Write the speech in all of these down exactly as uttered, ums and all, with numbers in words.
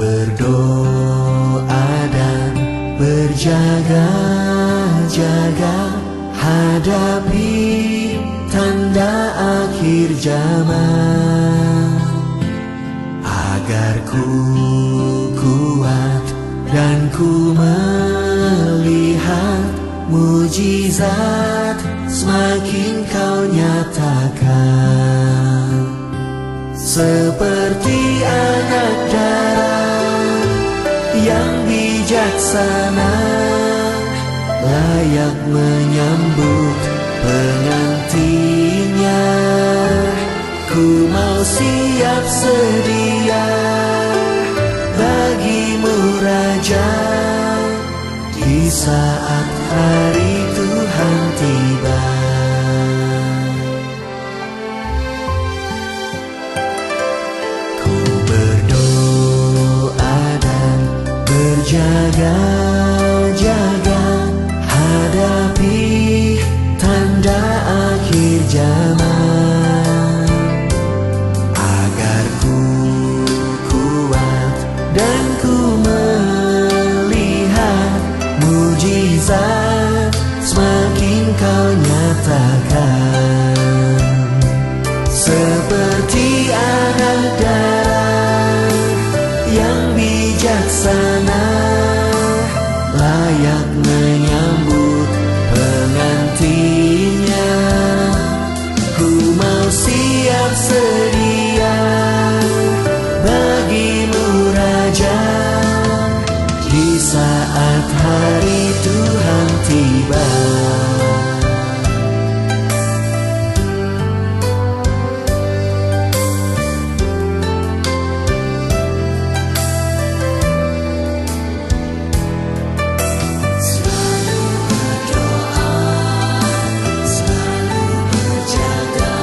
Berdoa dan berjaga-jaga hadapi tanda akhir zaman, agar ku kuat dan ku melihat mujizat semakin kau nyatakan. Seperti anak dara yang bijaksana, layak menyambut pengantinnya. Ku mau siap sedia bagimu, Raja, di saat hari Tuhan tiba. Ku berdoa dan berjaga-jaga hadapi tanda akhir zaman, agar ku kuat dan ku melihat mujizat semakin kau nyatakan. Seperti anak dara yang bijaksana, layak menyambut pengantinnya. Ku mau siap sedia bagimu, Raja, di saat hari Tuhan tiba. Selalu berdoa, selalu berjaga,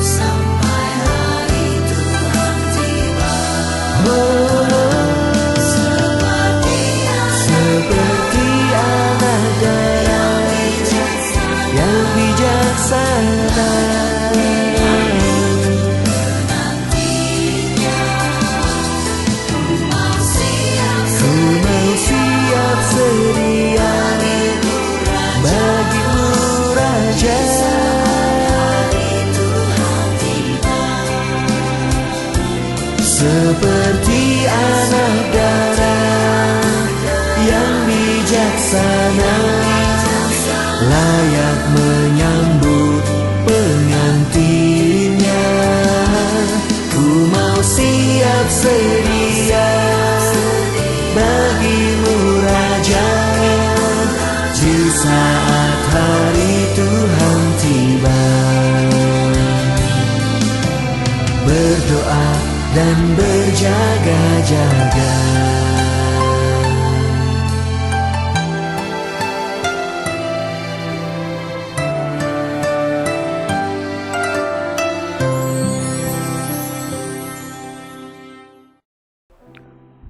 sampai hari Tuhan tiba. Oh, seperti anak dara yang bijaksana. Ku mau siap sedia bagimu, Raja, seperti anak dara yang bijaksana, layak menyambut pengantinnya. Ku mau siap sedia bagimu, Raja, di saat hari Tuhan tiba. Berdoa dan berjaga-jaga.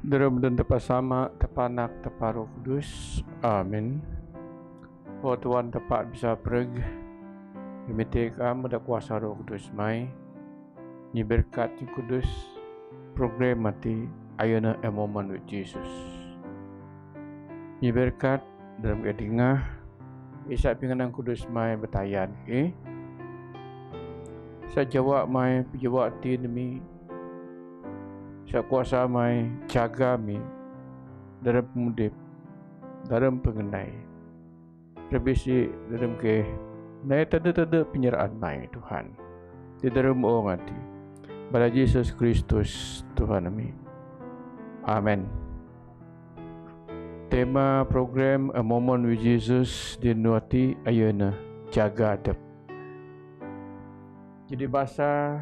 Dârâ bâdâna Tapa Sama, Tapa Anak, Tapa Roh Kudus. Amin. Ho Tuhan, Tapa bisa preg, mite kami da kuasa Roh Kudus mai. Nyi berkat, Nyi Kudus, program mati ayana A Moment with Jesus. Nyi berkat dârâm kêdingah, isa pinganang Kudus mai batayan, eh. Sa jawab mai, pajawab ti nami, sa kuasa mai, jaga mi, dârâm pemudip, dârâm pengenai. Rebisi dârâm kê, nai tanda-tanda penyerahan mai Tuhan. Ti dârâm ong ati. Bala Jesus Kristus Tuhan ami. Amen. Tema program A Moment with Jesus di nuati ayana jaga adep. Jadi basa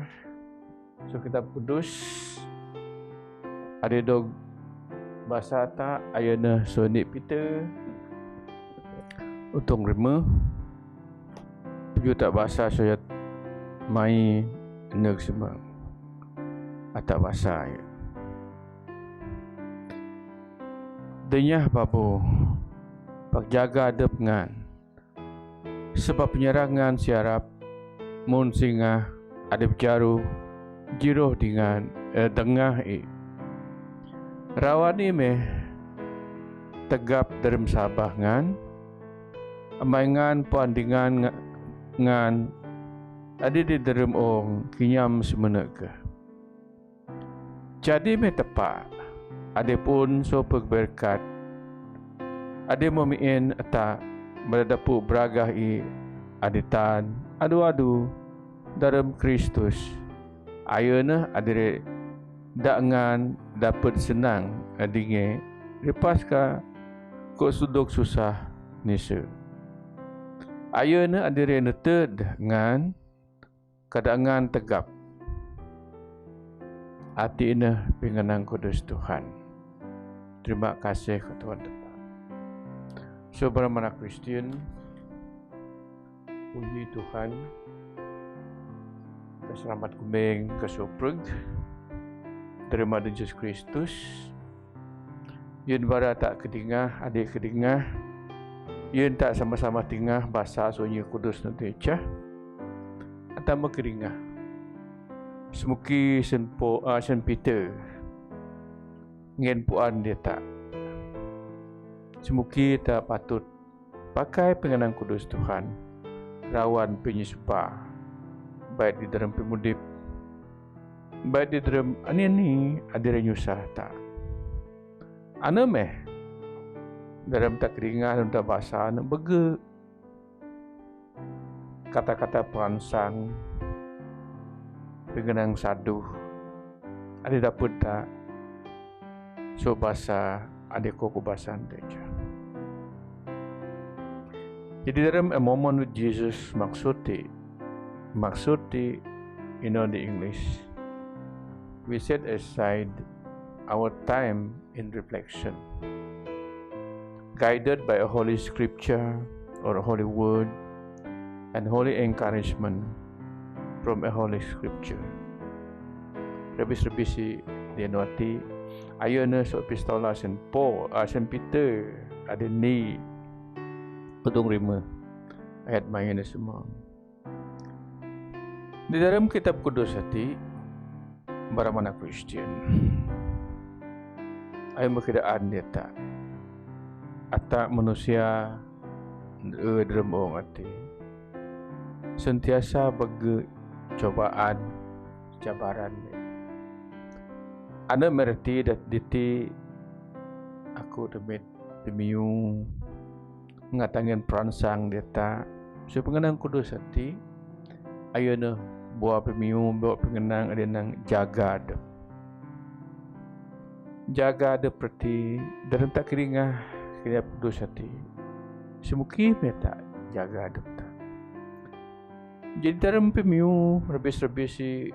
so Kitab Kudus, ada dog basa ta ayana so ni Peter, utong rima, pejuta basa so yat mai neg sema. Ata basa ya. Denyah babu, pak jaga adep ngan. Sebab penyerangan siarap, mun singa adep jaru, jiroh dingan, eh, dengah i. Rawan ni meh tegap dârâm sabah ngan, amai ngan puan di ngan, ngan adi di dârâm ong kinyam semene ke. Jadi meh tepa, adi pun so pegberkat, adi memi'in ata beradapu beragah i adi tan adu-adu dârâm Kristus. Ayeuna adire dak ngan dapet senang adinge ripaska ko sudok susah nise. Ayeuna adire neted ngan kada ngan tegap. Ati ina pingenang kudus Tuhan. Terima kasih ke Tuhan Tuhan. Saudara mana Kristian, puji Tuhan, keselamat kumeng kesupreg, terima di Yesus Kristus. Yun bara tak kedingah, adik kedingah, yun tak sama-sama tingah basa sunyi kudus nanti cah, atama kedingah. Semuki senpo, uh, sen Peter ngen puan dia tak. Semuki tak patut pakai pengenang kudus Tuhan, rawan penyusupa, baik di dalam pemudip, baik di dalam ani-ani adire nyusah tak. Ane meh, dalam tak keringat, dalam tak basa, ane bege kata-kata peransang, pengenang saduh, adi dapet tak, so basa, adi koko basan teja. Jadi dalam a moment with Jesus maksud ti, maksud ti, you know the English. We set aside our time in reflection, guided by a holy scripture or a holy word and holy encouragement from a holy scripture. Rebis-rebisi di nuati, ayeuna so epistola sen Paul, ah, sen Peter, adi ni kudung rima ayat mayana semua. Di dalam kitab kudus ati, bara mana Kristian, ayo makidaan dia tak. Ata manusia, eh, dalam ong ati. Sentiasa bege cobaan, cabaran. Ane merti dat diti aku demit pemiu ngatangan peransang dia tak. So pengenang kudus ati, ayeuna bua pemiu, bua pengenang adi nang jaga adep. Jaga adep berarti dalam tak keringah, keringah kudus ati. Semuki meh tak jaga adep tak. Jadi dalam pemiu, rebis-rebisi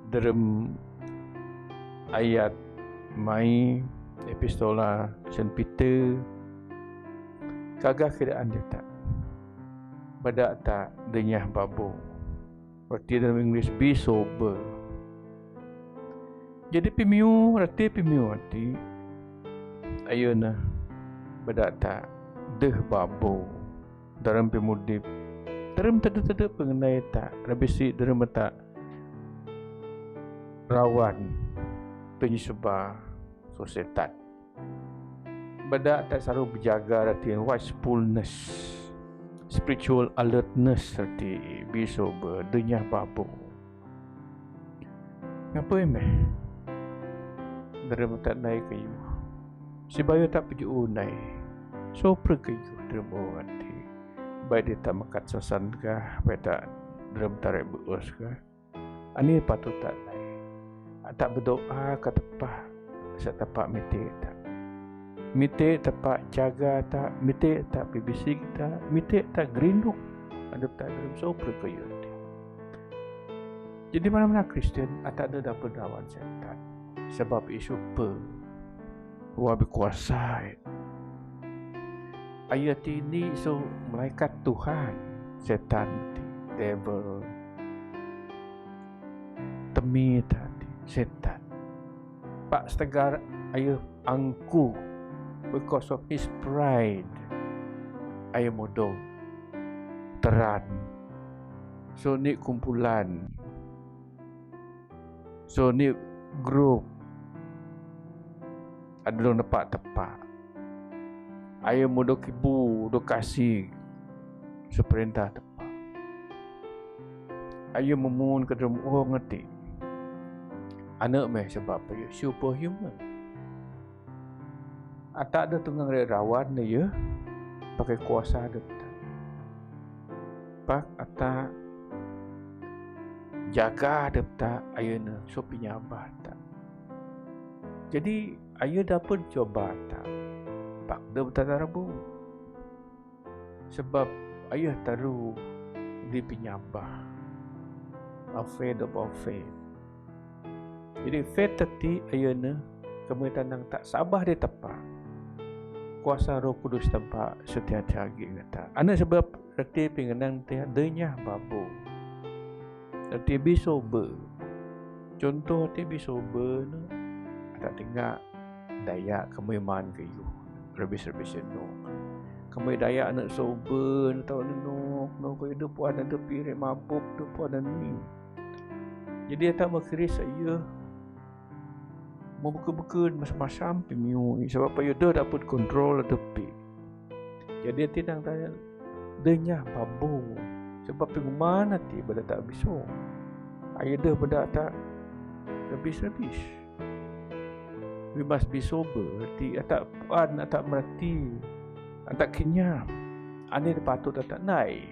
dalam ayat mai epistola sen Peter, kagah kiraan dia tak. Bada tak denyah babo. Reti dalam English, be sober. Jadi pemiu, reti pemiu ati, ayeuna bada tak deh babo dalam pemudip. Dalam tede-tede pengenai tak, rebisi dalam tak rawan penyusupa so setan. Bada tak saru bejaga reti watchfulness, spiritual alertness reti be sober, denyah babo. Ngapa meh? Dalam tak nai kayu. Sibayu tak peju nai. So perkayu dalam ong ati. Baik dia tak makat sasan kah, baik tak dalam tarik beus kah. Ani patut tak nai. Atak berdoa ke tepat, sa tepat mite tak. Mite tepat jaga tak, mite tak pibisik tak, mite tak gerinduk. Adep tak dalam so perkayu. Jadi mana-mana Kristian, atak ada dapat rawan setan. Sebab isu pe wa berkuasa. Ayat ini so malaikat Tuhan, setan ti, devil. Temi tadi, setan. Pak setegar ayo angku because of his pride. Ayo modal teran. So ni kumpulan. So ni grup. Ade dong napa tapa. Ayu mudo kibu do kasi seperintah tapa. Ayu mumun ke drum oh ngati. Ane meh sebab ayu superhuman. Ata de tungang re rawan de ye pakai kuasa de ta. Pak ata jaga de ta ayu ne so pinyabah ta. Jadi ayu dapet coba ta. Pak de ta tarabu. Sebab ayu taru di pinyabah. A faith of our faith. Jadi faith tati ayu ne kami tanang tak sabah di tapa. Kuasa Roh Kudus tapa setiap hari ngata. Ane sebab reti pingenang ti denya babu. Reti bisobe. Contoh ti bisobe ne. Ada tinggal daya kami man ke yu. Rebis-rebis no. Kami daya anak sobe ne tau ne no. No ke yu depu ada depi re mabuk depu ada ni. Jadi ata makris ayu. Mau buka-buka macam-macam pimiu. Sebab ayu dah dapat kontrol depi. Jadi ati nang tanya denya babu. Sebab pengumuman ati bada tak biso. Ayu dah bada tak rebis-rebis. We must be sober. Ti atak puan, atak merati, atak kenyam. Ane patut atak nai.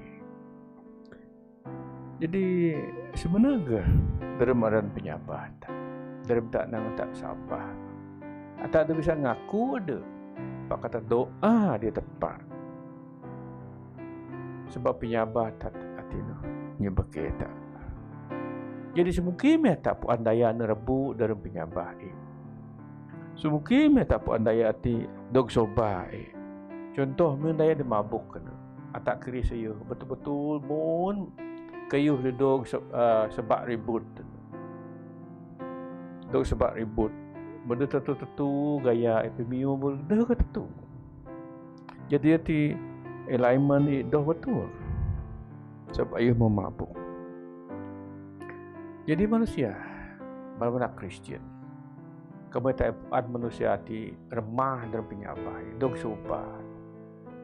Jadi sebenarnya dalam aran penyabah tak, dalam tak nang tak sabah. Atak tu bisa ngaku ada. Pak kata doa dia tepat. Sebab penyabah tak ati no nyebeke tak. Jadi semungkin meh tak puan daya ne rebu dalam penyabah eh. Semungkin meh tak puan daya ati dog soba eh. Contoh meh daya di mabuk kena. Atak kiri saya betul-betul mon kayu di dog se- uh, sebab ribut. Dog sebab ribut. Benda tentu-tentu gaya eh pemiu benda ke tentu. Jadi ati alignment ni doh betul. Sebab ayu memabuk. Jadi manusia, mana-mana Kristian. Kami tak puan manusia ati remah dalam penyabah, dog soba.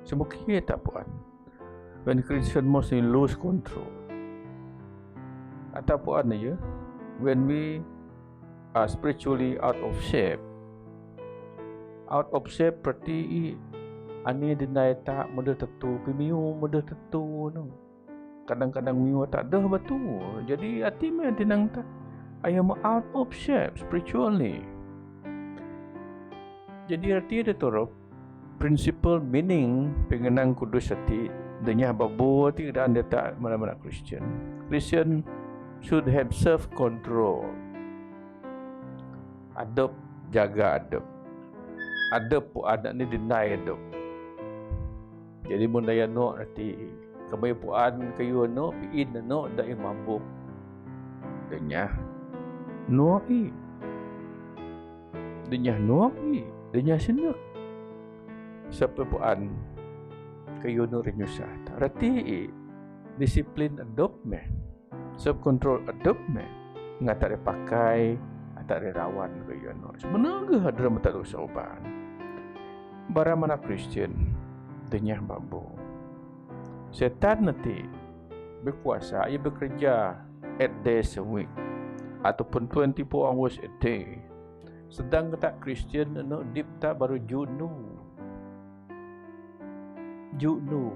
Semua kita tak puan. When Christian mostly lose control. Atak puan ya, when we are spiritually out of shape. Out of shape berarti i ane dinai tak meda tentu, pemiu meda tentu no. Kadang-kadang miu tak dah betul. Jadi ati meh dinang tak. I am out of shape spiritually. Jadi arti ada torop principle meaning pengenang kudus ati denya babu ati dan dia tak mana-mana Christian. Christian should have self control. Adep jaga adep. Adep pu anak ni dinai adep. Jadi mun daya nok reti kami puan kayu nok piin nok dai mabuk. Denya nok i. Denya nok i. Denya sinek. Sepepuan kayu nok renyusah. Reti i disiplin adep meh. Self control adep meh. Ngata re pakai, ngata re rawan kayu nok. Sebenarnya hadra mata dosa uban. Bara mana Kristian denya babu. Setan nanti berkuasa, ia bekerja eight days a week ataupun twenty-four hours a day. Sedang kita Kristian no dip tak baru junu. Junu.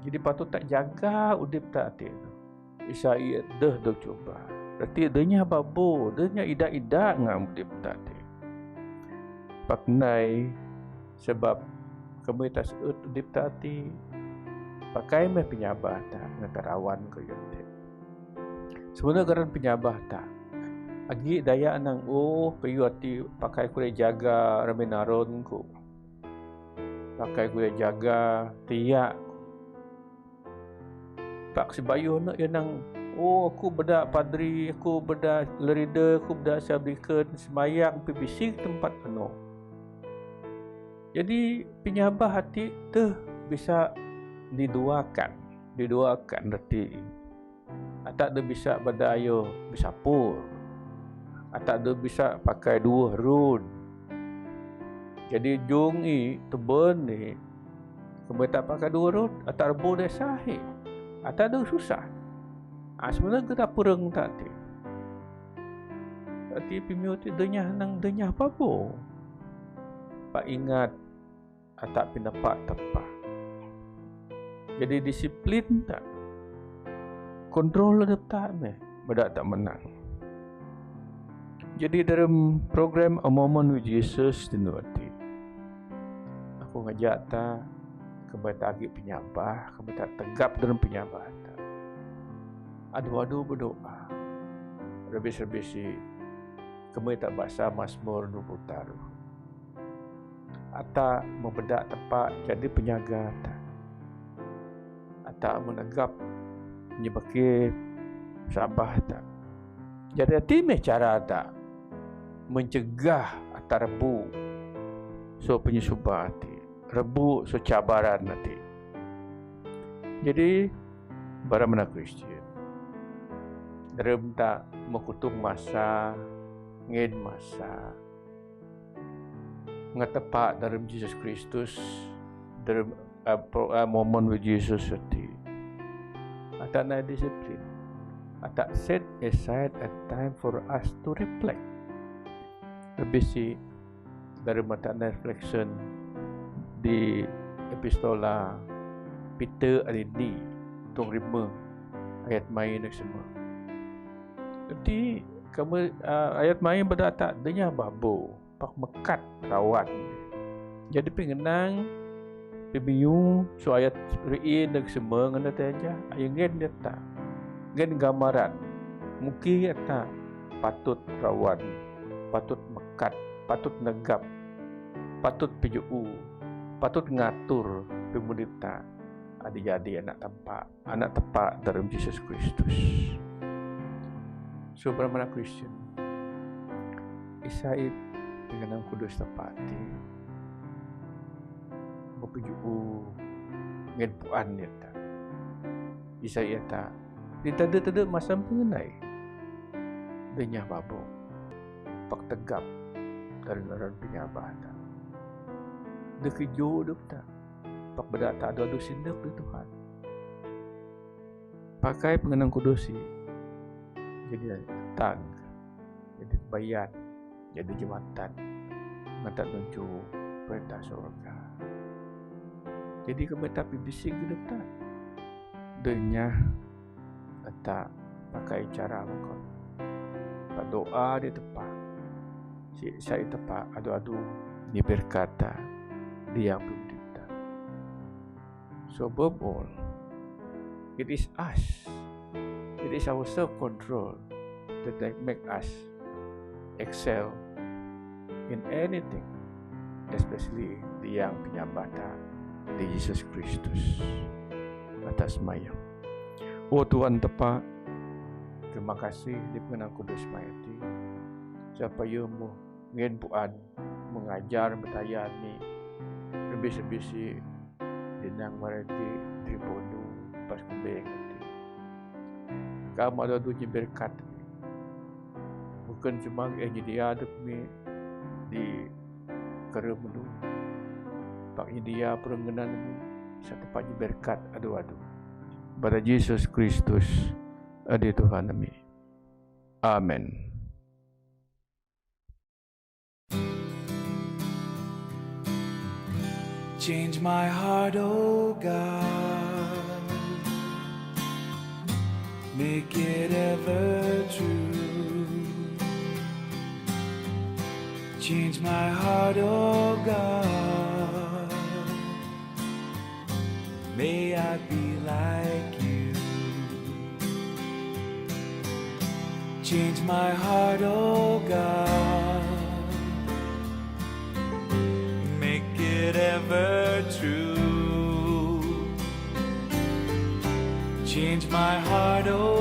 Jadi patut tak jaga udip tak ati. Isa ia deh dok coba. Reti denya babu, denya ida-ida ngam udip tak ati. Paknai sebab kami tak seut udip tak ati. Pakai meh penyabah tak ngata rawan kayu ati. Sebenarnya garan penyabah tak. Agi daya nang oh kayu ati pakai kure jaga raminaron ku. Pakai kure jaga tiak. Tak sebayuh nak ia nang oh aku beda padri, aku beda lerida, aku beda sabikan semayang pibisik tempat penuh. Jadi penyabah ati tu bisa diduakan, diduakan reti. Atak de bisa bada ayo besapur. Atak de bisa pakai dua run. Jadi jung i tebon ni, kemeta pakadu rut, ata rebu de sahi, ata de susah. Asmana kita purung tati. Tati pimiu ti denyah nang denyah pabo. Pak ingat, ata pinapa tapa. Jadi disiplin ta. Kontrol ada ta meh, bada ta menang. Jadi dalam program A Moment with Jesus di nuati, aku ngajak ta kemeta agi penyabah, kemeta tegap dalam penyabah ta. Adu-adu berdoa. Lebih-lebih si kemeta basa Mazmur dua puluh taruh. Ata membeda tepa jadi penyaga ta. Ata menegap nyebeki sabah ta. Jadi ati meh cara ta mencegah ata rebu so penyusuba ati, rebu so cabaran ati. Jadi, para mena Kristian, rem ta mekutung masa, ngen masa, ngetepa dalam Jesus Kristus, dalam, eh, pro-, eh, moment with Jesus ati. Ata na disiplin. Ata set aside a time for us to reflect. Lebih si dalam ata na reflection di epistola Peter adi di tung rima ayat mai nak semua. Jadi, kamu, ah, ayat mai bada ta denyah babo, pak mekat rawan. Jadi, pengenang, pemiu, so ayat riin nak semua ngena ta aja, ayo ngen dia ta. Ngen gambaran. Mungkin ata patut rawan, patut mekat, patut negap, patut peju'u, patut ngatur pemudip ta. Adi jadi anak tempa, anak tepa dalam Jesus Kristus. So, para mena Kristian, isai pengenang kudus tepa ti, bepeju'u ngen puan nyata. Isai ta, di tade-tade masa pengenai. Denyah babo, pak tegap dalam ngaran penyabah ta. Dekejo dek ta. Pak beda ta adu-adu sindek di Tuhan. Pakai pengenang kudus si jadi tang, jadi bayan, jadi jematan, ngetak nuju perintah surga. Jadi kemeta pi bisik dek ta. Denyah ata pakai cara mengkon. Berdoa di tepa. Si, sai tepa adu-adu ni berkata di yang belum dita. So above all, it is us. It is our self-control that, that make us excel in anything, especially di yang penyabah ta di Jesus Kristus atas mayang. O Tuhan tepa, terima kasih di pengenang kudus mayati. Siapa yang mau ngen puan mengajar betayar ni lebih sebisi di nang marati di bonu pas kembeng ati. Kam adu-adu nyeberkat. Bukan cuma eh nyedia demi di kere menu. Pak nyedia perengenan mu satu pak nyeberkat adu-adu. Pada Jesus Kristus, adi Tuhan kami. Amen. Change my heart, oh God. Make it ever true. Change my heart, oh God. May I be like you. Change my heart, oh God. Make it ever true. Change my heart, oh